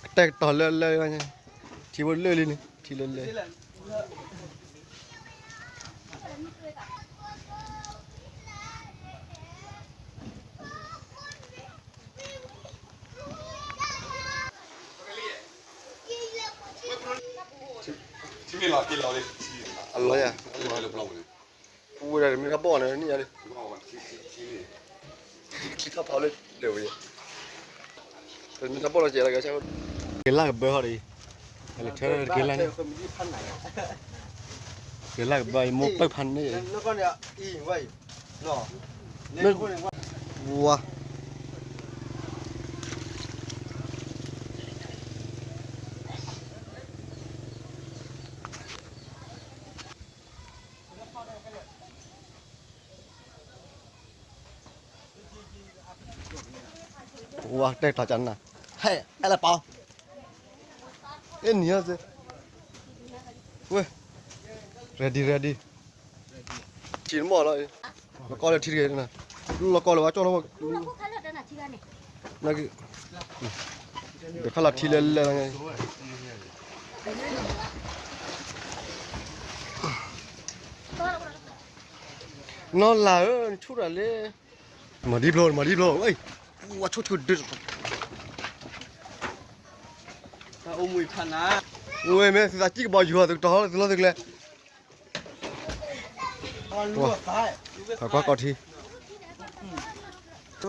ကတဲာ်ကတီၤလၢလၢ, ထံဖိလၢလံန့ၣ် ထံလၢလၢ. အလီၤယၤ, ပူဝဲဒၣ်တမ့ၢ်တၢ်ဘီၣ်န့ၣ် န့ၢ်ယၤလံ, ချံထီၣ်ဖးလၢဒၢးဝဲ, တမ့ၢ်တၢ်ဘီၣ်လီၤကဲလီၤ, ကဲလၢကဘၢဟီၣ်ဒီး, ကဲလၢကဘၢ မိၢ်ပၢၢ်ဖးန့ၣ်, ဝါ ဝါတဲတၢ်ကနၤ, ဟဲ အဲလၢပှၤ, အဲနံၤဟီၣ်စ့, ဝဲ, ready ready, ထံမီၢ်လီၤ, လီၤကီလၢထံတဂ့ၤ, လီၤကီလၢဝဲကၠီလီၤ, ဒီးခါလီၤထံလဲၤလဲၤလီၤ, နီၢ်လၤဧၢ, နဆူၣ်တၢ်လဲၣ်, မၤဒံဖျိ မၤဒံဖျိ, ဝဲဆိၣ်ဆိၣ်ဒုး, ဝဲမ့ၢ်သုသးစံၣ်ကဘီယူၤ သုကတီၤဟီၣ်သုလီၢ်သုကျဲ, ကွၢ်ကွၢ်ထံ, လိ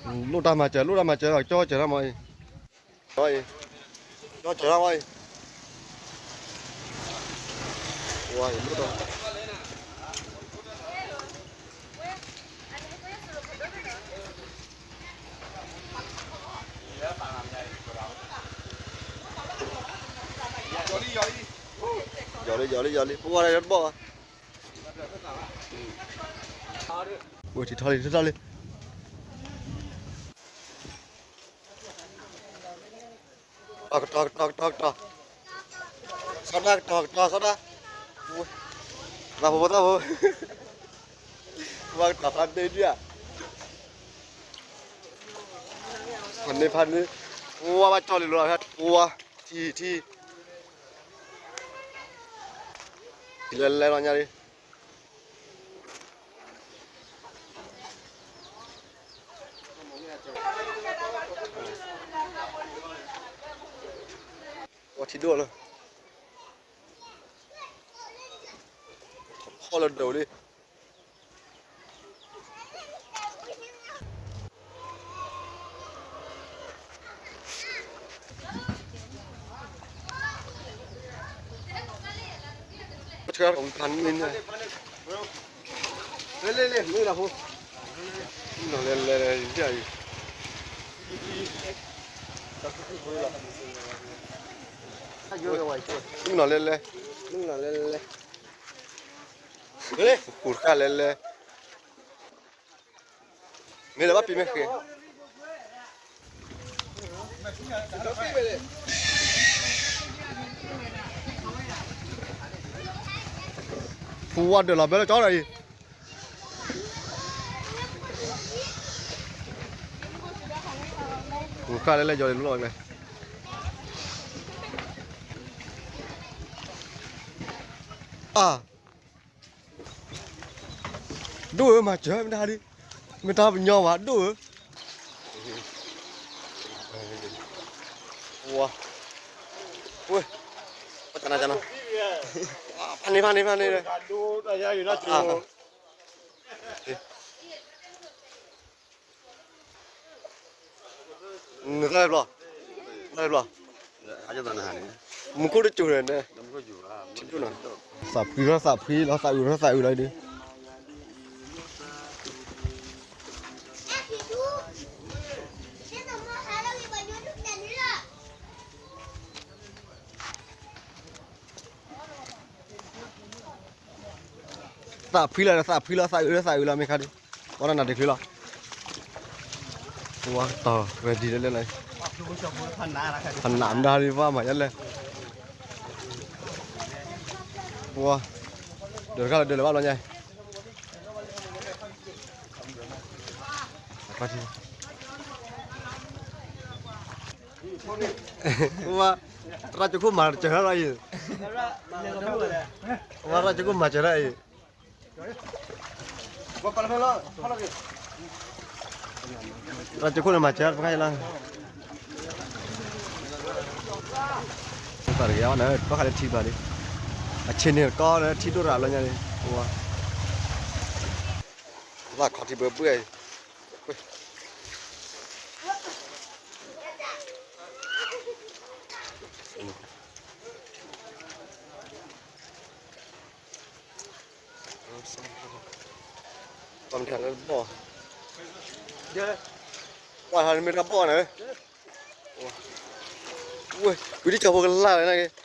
ၣ်တၢ်မၤစၢၤ လိၣ်တၢ်မၤစၢၤ ကၠီစၢၤတၢ်မၤအံၤ, ကၠီစၢၤတၢ်မၤအံၤ, ဝါအံၤလိၣ်တၢ် ယီၤလံ ယီၤလံ ယီၤလံ ပဝါလၢတဘီၣ်ဘၣ်, ဝဲထံထီၣ်လံ ထံထီၣ်လံ, ကတီၤ ကတီၤ ကတီၤ ကတီၤ, စီၤဒၣ် ကတီၤ ကတီၤ စီၤဒၣ်, သးဖိ သးဖိ, ဝါကတီၤဖးဒိၣ်ဒံးဧါ, ဖးန့ၢ် ဖးန့ၢ်, ဝါဘၣ်ကၠီလံလိာ် ဝါ, ထံ ထံ, ထံလဲၤလဲၤလီၤညါလံ. ဝဲထံဒိၣ်လီၤ, ထီၣ်လၢဒိးလံ. ဆှၢဝံဖးန့ၢ်န့ၣ်, လဲၤလဲၤလဲၤ မုၢ်နၤဖိ, မုၢ်နၤလဲၤလဲၤလဲၤ, မုၢ်နၤလဲၤလဲၤ, ဃူတဃၣ်လဲၤလဲၤ. မ့ၢ်လၢဘၣ်ပံၤမ့ၢ်ဃ့, ဖူဝါဒၢးလီၤဘဲလၢကၠီဒီးအံၤ, ဃူတဃၣ်လဲၤလဲၤ ယီၤလံလိၣ်လီၤလဲၤ, အါ ဒိၣ်ဧၢ မၤစၢၤ မ့ၢ်တၢ်ဒ်, မ့ၢ်တၢ်ပညီဘၣ် ဒိၣ်ဧၢ, ဝါ, ဝဲ, ဖးန့ၢ် ဖးန့ၢ် ဖးန့ၢ်, နသးဘျီ, သးဘျီ, မူခိၣ်တစိၤန့ၣ်, သးဖှံထီၣ်သးဖှံလီၤ သးအုးထီၣ်သးအုးလီၤဒုး. သးဖှံလီၤ သးဖှံလီၤ သးအုးလီၤ သးအုးလီၤ မ့ၢ်ခါဒုး, ဘီနၤနၤတချုးလီၤ. ပှၤတီၢ် ready လၢလၢ်လၢ်, ဖးနးမတၤလံ ပှၤမၤယါလဲၣ်, ပှၤ ဒိးတခါလၢဒိးလၢၤဘၣ်လီၤညါ, ပှၤ သရၣ်ကၠိခိၣ်မၤစၢၤထီၣ်လီၤအံၤ, ပှၤသရၣ်ကၠိခိၣ်မၤစၢၤထီၣ်အံၤ, သရၣ်ကၠိခိၣ်န့ၣ်မၤစၢၤတခါအံၤလီၤ, သးတကယၤန့ၣ် ဘၣ်ဃးလၢထံဘၣ်လံ, အဆ့န့ၣ်ကီလၢထံဒိၣ်ရၤလီၤညါလံ, ပှၤ လၢခီၣ်ထံးဘၢဘှဲၣ်အံၤ, ပှၤမတၤလၢဘီၣ်, ပှၤဟးမ့ၢ်တၢ်ဘီၣ်န့ၣ်, ဝဲ ဝံၤဒ်ကၠီၤဖိကလၢ်ဝဲနာ်က့ၤ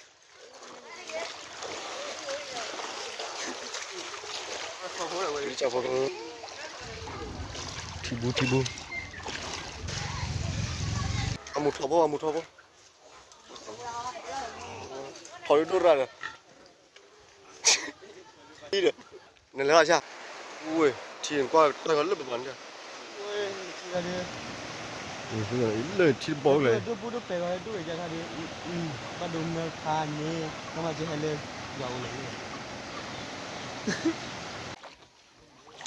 ထံဘူထံဘူ, အမူထီဘိ အမူထီဘိ, ထီဒိၣ်ဒိၣ်ရၣ်ဒီး, ဒီး, နလဲၤဘၣ်ဆၣ်, ဝဲ, ထံကွၢ်တၢ်လၢပပှၤန့ၣ်, လၢထံတဘီၣ်လဲၣ်, ဒိၣ်ပူၤဒိၣ်ပဲာ်ဂီၤဒိၣ်ဝဲယါခါဒီး, ဘၣ်ဒိမၢဖးန့ၣ် ကမၤစၢၤဟဲလၢ ယွၤအိၣ်လဲၣ်,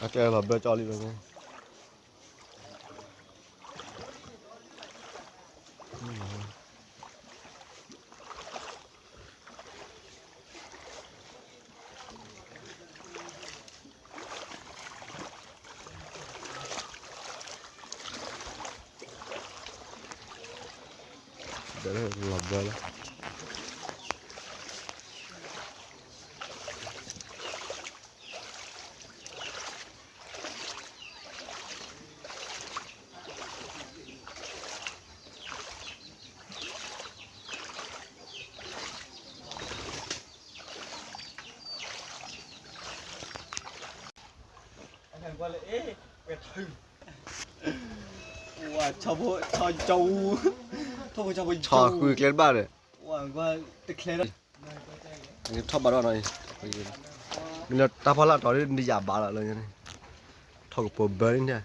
အကဲလီၤဘၢကၠီလံဘၢန့ၣ်, လီၤဘၢလီၤ. ဆီဃုာ်ကျဲတဘၣ်ဒီး, ထီၣ်ဘၣ်ဒီးနီၤ, မ့ၢ်လၢတၢ်ဖီလာ်တီၤဒ်နယၤဘၣ်လီၤလၢန့ၣ်, ထီၣ်ကပီၤဘၢန့ၣ်,